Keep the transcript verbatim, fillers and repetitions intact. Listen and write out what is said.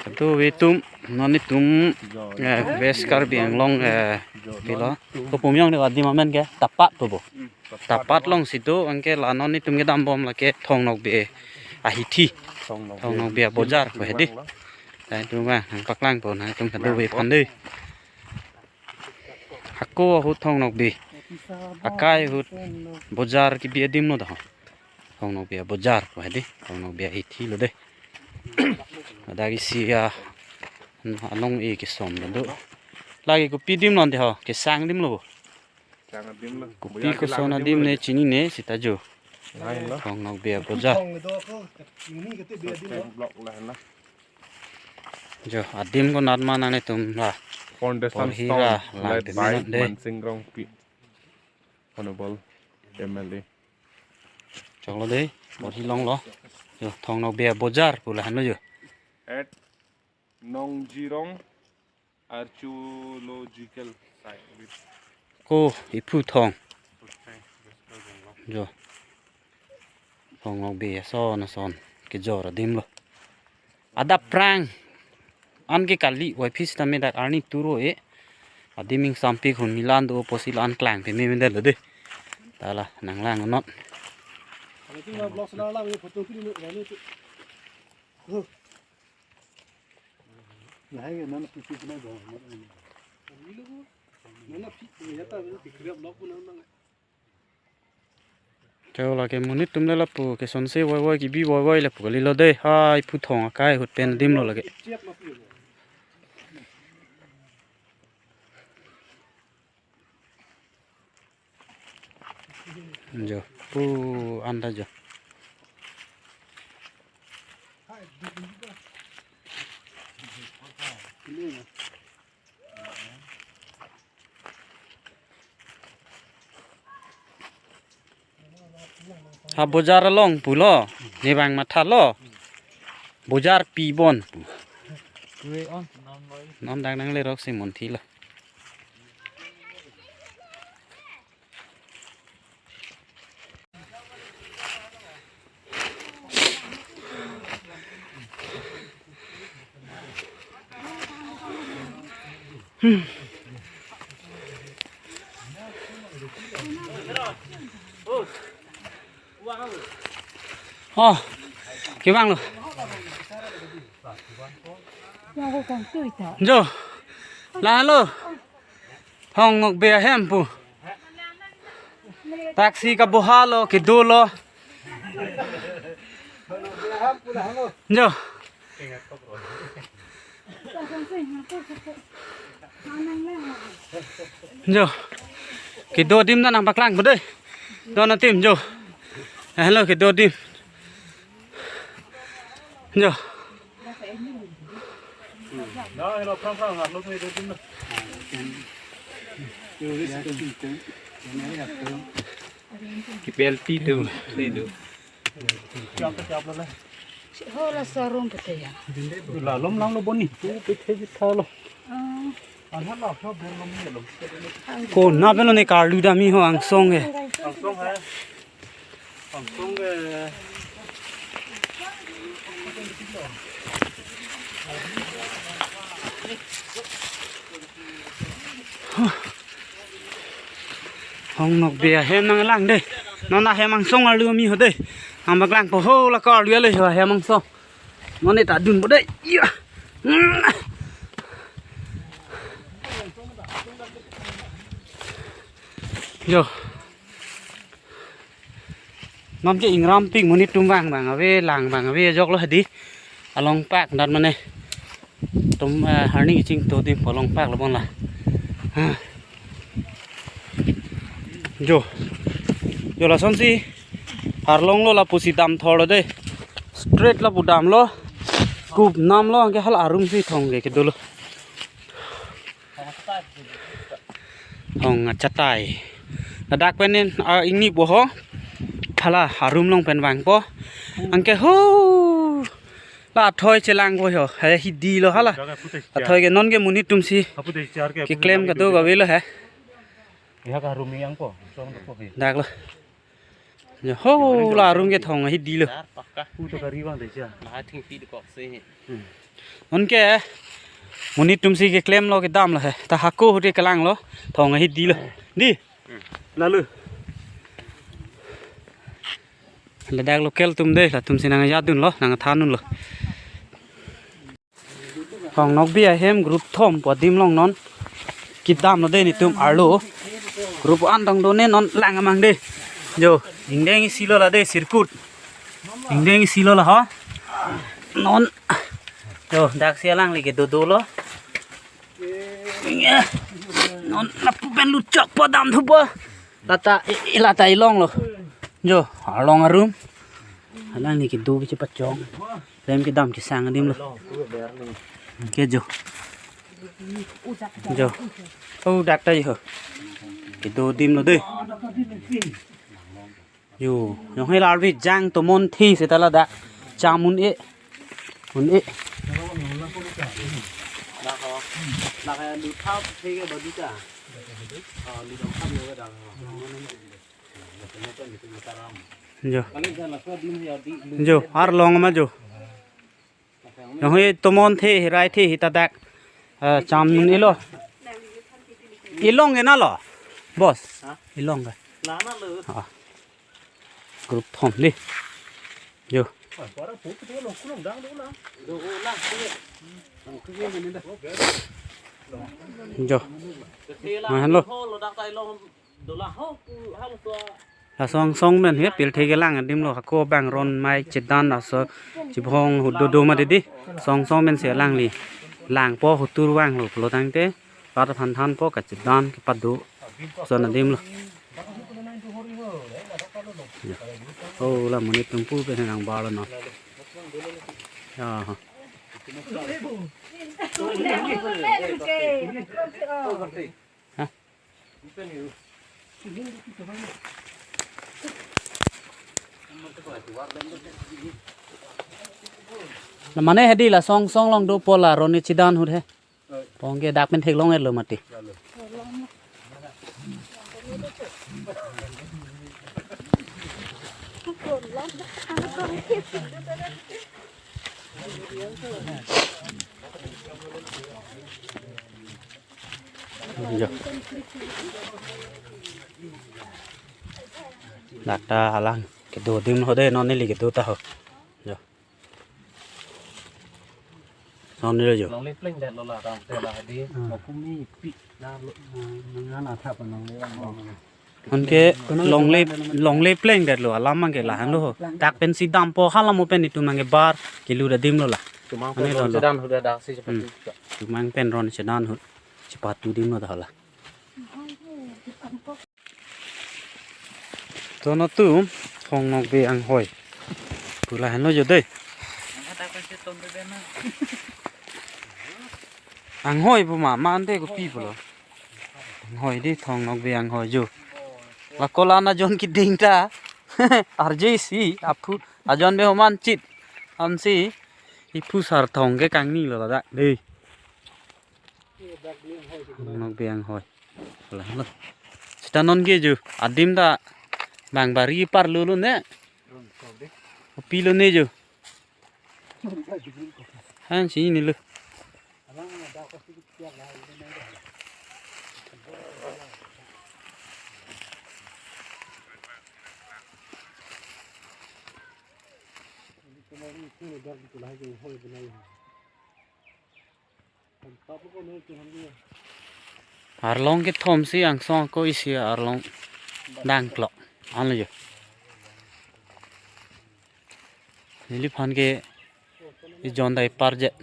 Kadokave atum, non itum, eh, West Karbi Anglong, eh, pilo. Kopumyong de adim amen ke, Tapat pu bo. Tapat alongsi do, anke la non itum kedam bom lake Thong Nokbe ahithi. Thong Nokbe abojar pu hedi. Nangtum bang, nangpaklang po, nangtum kadokave aphan de. Hako ahut Thong Nokbe. Akai ahut bojar kebi adim lo dah. Thong Nokbe abojar pu hedi. Thong Nokbe ahithi lo de. Ladak isi a, along e kesom lo do. Lake kopi adim lo de ho, kesang adim lo bo. Kesang adim lo. Kopi koson adim ne chinine seta jo. Lain lo. Thong Nokbe abojar. Thong do ko, ini kete be adim lo. Block lain lo. Jo, adim konat ma nanglitum la. Foundation porhi stone la, la laid by Mansing Rongpi, Honorable M L A. Choklo de, porhi longlo. Jo, Thong Nokbe abojar pu lahenlo jo. At Nongjirong Archaeological Site with Ko iphu thong. Jo. Thong Nokbe ason ason kejor adim lo. Adap prang an ke kali wai phis tame dak arni turo e. Adim ingsampik hun milan do pusi la-an klang peme mende lo de. Ta la nanglang non. Cho lake monit atum le lapu kesonse voi voi kebi voi voi lapu kalilo de. Hai iphu thong akai ahut pen adim lo lake. Jo, pu anta jo. Ha bojar along pulo, ne bang matha lo. Bojar pi bon pu. Non dang dang le rok si monthi lo. Oh, kevang lo. Jo, la lo. Thong Nokbe ahem pu. Taksi kaboha lo, kedo lo. Jo. Jo. Kedo adim ta nangpaklang po dei. Don adim jo. Hello, kedo adim. Jo. Kipel ti tu, ti tu. Hola sarum peteya. La lom lang lo boni. Tu pithe pitha lo. Ah. Anha la tho ber lom ni lo. Ko na belo ne karlu dami ho angsong ke. Angsong hai. Angsong ke. Thong Nokbe ahem nanglang dei. Non ahem angsong arlu mi ho dei. Nangpaklang po ho la ko arlu le ho ahem angsong. Non ne ta dun po dei. Iya. Jo. Non ke ingrampik monit atum vang vang ave, lang vang ave, ajok lo hedi. Along pak dan mane. Tum, eh, arni kechingtu adim pu along pak lo bon la. Ha. Jo. Jo lasonsi arlong lo lapusi damthor lo dei. Straight lapu damlo. Kup namlo anke hala arum si thong ke kedolo. Thong achatai. Ladak pen nen, ah, ingni boho. Hala arum along pen vangpo. Anke ho. La athoi chelang po ho. He hidi lo hala. Athoi ke non ke monit atum si. Keklem kadokave lo he. Dak lo. Ya ho la arum ke thong hidi lo. Dar pakka. Pu to kari bang dei cha. Maha thing pi de kok se. Hmm. Anke monit atum si keklemlo kedamlo he. Ta hako ahut ke kelanglo. Thong ahi dilo. Di. Lalu. Ladak local atum de, latum si nangjadunlo, nangthandunlo. Thong Nokbe ahem group thom pu adim along non kedamlo de netum arlo. Group an tong do ne non lang amang de. Jo, ingdeng isilo la de circuit. Ingdeng isilo la ho. Non. Jo, dak si alangli kedo dolo. Non lapu pen luchok po, dam thupo. Lata, i-, i-, lata ilonglo. Jo, arlong arum. Alangli kedo kechepachong. Rem kedam kesang adim lo. Ke jo. Jo. Oh, dak ta jo. Kedo adim lo de. Jo, jong he larvi jang tomon thi seta ladak. Cham un-e. Un-e. Jo. Jo, arlong ma jo. Jong he tomon thi, hirai thi, hita dak. Eh, cham un-elo. Ilong ke nalo. Boss. Ha? Ilong ke. Lana lo. Ah. Group thom li. Jo. Jo. Ma, hello. Lasong song pen he pilthe kelang adim lo, hako bang ron mai chedan aso chibong hudodo ma didi. Song song pen si alangli langpo, hutur vanglo pulo tangte rat aphan thanpo, kachedan kepado son adim lo. Ya. Oh, la monit atum pu pen nang bar lo non. Ya. Ha? La mane hedi lasong song along dopo, la ron chedan ahut he. Pong ke dak pen theklong-etlo mati. Jo. Dak ta alang kedo adim ho de, non neli kedo ta ho. Jo. Son neli jo. Longle plengdetlo la, tangte la di. Hmm. Mokumi pi na lo. Nang ana thap nang le. Anke longle, longle plengdetlo, alam abang ke lahenlo ho. Dak pen si dampo, hala mo pen itum abang ke bar kelut adim lo la. Chomang pen ron chedan ahut dak si chepatu. Hmm. Chomang pen ron chedan ahut chepatu adim lo ta hala. To non atum, Thong Nokbe anghoi pu lahenlo jo de. Anghoi pu ma, ma ante kopi pulo. Anghoi di, Thong Nokbe anghoi jo. La kolan ajon keding ta. Arje si, aphu, ajon be homan chit. Ansi, iphu Sarthong ke kangni lo ladak de. Thong Nokbe anghoi. Lahenlo. Seta non ke jo. Adim ta bang bari parlo lo ne. Kopi lo ne jo. Han si ne lo. Arlong kethom si angsong ako isi arlong dangklok. Anlo jo. Neliphan ke ejon dai parjet.